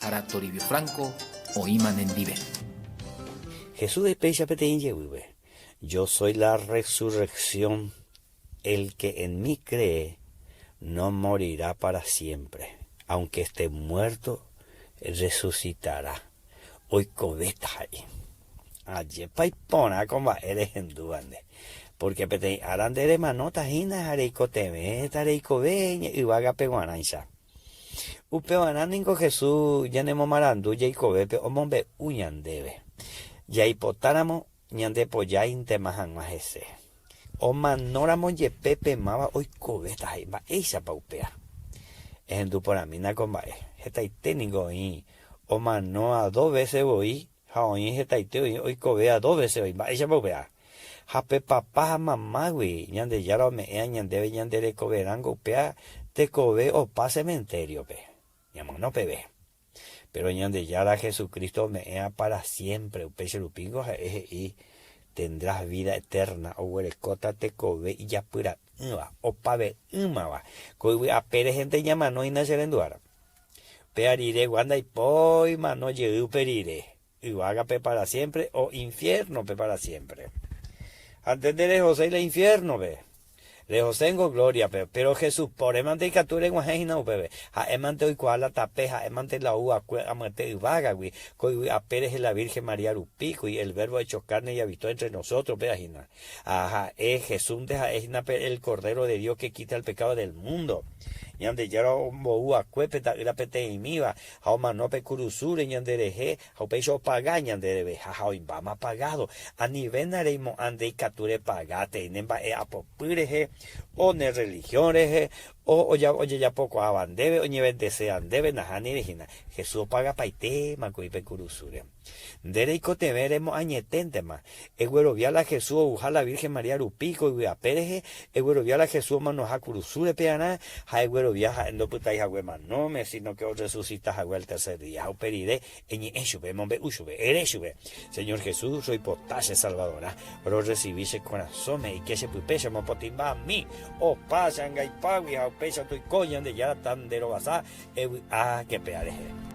Sara Toribio Franco oĩma nendive. Jesús he'i péicha peteĩ jevýpe, Yo soy la resurrección, el que en mí cree no morirá para siempre, aunque esté muerto, resucitará. Oikovéta he'i. Ajépa iporã ko mba'e rehendúva nde, pórke peteĩ ára nde remanóta hína ha reikotevẽta reikove yvágape g̃uarãicha. Upevarã ningo Jesús ñanemomarandu jaikovépe omombe'u ñandéve, jaipotáramo ñandepojáintema hag̃ua hese. Omanóramo jepe pe máva oikovéta he'i mba'éichapa upéva. Ehendu porãmína ko mba'e, hetaite ningo oĩ omanóva dos vése voi ha oĩ hetaite oĩ oikovéva dos vése voi, mba'éichapa upéva? Ha pe papa ha mamágui Ñandejára ome'ẽva ñandéve ñande rekoverãngo upéva tekove opa cementerio-pe, ñamano peve. Péro Ñandejára Jesucristo ome'ẽva para siémpre, upéicha rupíngo ha'e he'i, Tendrás vida eterna, oguerekóta tekove ijapyra'ỹva, opave'ỹmava. Ko yvy ape rehente ñamano hína che renduára. Upéva riregua ndaipói mano jey upe rire. Yvágape para siempre o infiérnope para siempre. Ha nde nderehoséi la infiérnope. Rehoséngo glóriape, péro Jesús póre mante ikatu reg̃uahẽ hína upépe. Ha'e mante oikuaa la tape, ha'e mante la ou akue amyete yvágagui, ko yvy ape rehe la Virgen María rupi, kui el Verbo hecho carne y habitó entre nosotros, péva hína. Ha ha'e, Jesúsnte ha'e hína pe el Cordero de Dios que quita el pecado del mundo. Ñandejára ombou akue pe Ta'ýra peteĩmíva, Ha omano pe kurusúre ñande rehe ha upéicha opaga ñande reveha ha oimbáma pagado. Anivéna reimo'ã nde ikatu repaga tei ne mba'e apopy rehe o ne religión rehe o ojejapokuaáva ndéve oñevendesea ndéve nahániri hína. Jesús opagapaitéma kuri pe kurusúre. Nde reikotevẽ remoañeténtema. Eguerovia la Jesús ouha la Virgen María rupi ko yvy ape rehe, eguerovia la Jesús omanoha kurusúre pearã, ha eguerovia ha'e ndopytái hague manóme, sino que orresucita hague al tercer día. Ha upe rire eñe'ẽ chupe, emombe'u chupe, ere chupe, Señor Jesús, roipota che Salvadorã, rorrecibi che korasõme, eike che pype, che mopotĩmba ami, opa che angaipágui ha upéicha toiko Ñandejára ta nde rovasa, evy'áke péa rehe.